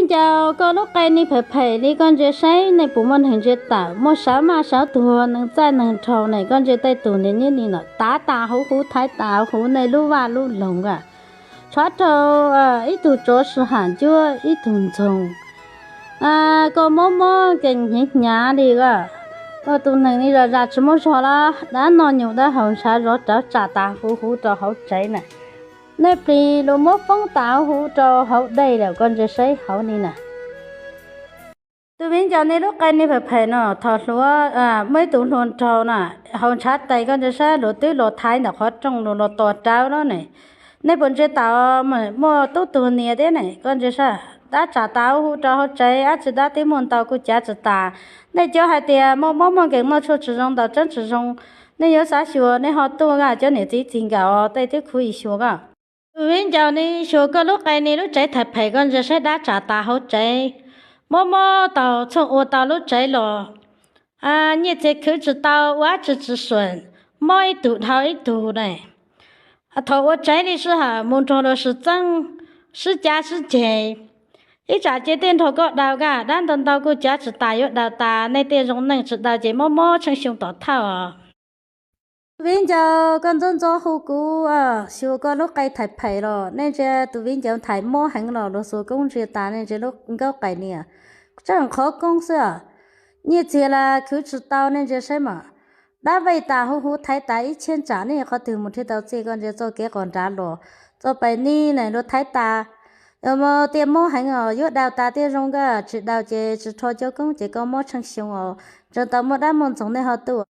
Ncaus koj lub qe ni phem phem li, koj ntsia saib nej puas muaj neeg ntsia tawm, muaj sawv maj sawv tuag, neeg txaij neeg rhau ne, koj ntsia tej tus niam nyiab ni no tav tas huv huv, thaiv tas huv huv, nej lub vaj lub loog a. Tshav rau ib tug tsov sij ham ncuab ib tug ntxoog. Koj mob mob nkees hnyav hnyav li a. Koj tus neeg ni zam zam tsis muaj zog los dab noj nyum dab haus ntshav zov rawv tsam tas huv huv rau hauv tsev na. Nej plis los muab foob tas huv huv rau hauv dej lawm, koj ntsia saib hauv ni na. Tus viv ncaus ni lub qe ni phem phem no, thaum hluas muaj ib tug hluas nraug na, haus ntshav tes, koj ntsia saib hluas twb los thaiv ntawm qhov rooj los los tos rawv lawm ne. Nej puas ntsia tawm, muaj tub tuag niam thiab ne, koj ntsia saib, dab tsam tas huv huv rau hauv tsev, dab tsi dab twb muaj ntau kuj cav tsis tas. Nej cov hais tias muaj mob muaj nkees, noj tshuaj tsis zoo, ntaus tseeb tsis zoo, nej yuav xav xyuas nej ho tuaj a, cov niam txiv txij nkawm tej twb khuv ib xyuas a. Tus viv ncaus ni, xyuas koj lub qe ni lub tsev thaiv phem, koj ntsia saib dab tsam tas hauv tsev, mob mob tau txhooj ua tau lub tsev los, nyiaj txiag khwv tsis tau, ua dab tsi tsis suam, mob ib tug dhau ib tug ne. Thaum ua tsev li sij hawm mus nrog luag sib txeeb, sib cav sib ceg, ib tsam ces tej nrog koj daus a, dab ntau ntau kuj cav tsis tas yuav daus tas, nej tej zoo neej tsis daus ces mob mob tsheej xyoo tom thawj os. Tus viv ncaus koj ntxob ntxob hu kuv, xyuas koj lub qe thaiv phem los, nej ntsia tus viv ncaus thaiv mob heev los luag xuas koob ntsia tas, nej ntsia lub nkaub qe ni, tseem qhov koob xwb. Nyiaj txiag los khwv tsis tau, nej ntsia saib mas, dab vej tas huv huv, thaiv tas ib txhiab tsam, nej qhov twg mus thiaj tau txiaj, koj ntsia txoj kev qos nrad los, txoj pais ni ne luag thaiv tas. Yog mas tias mob heev os, yuav daus tas thiaj zoo, koj tsis daus ces tsis rho cov koob ces koj mob tsheej xyoo os, tseem tau muaj dab muaj ntxoog nej ho tuaj.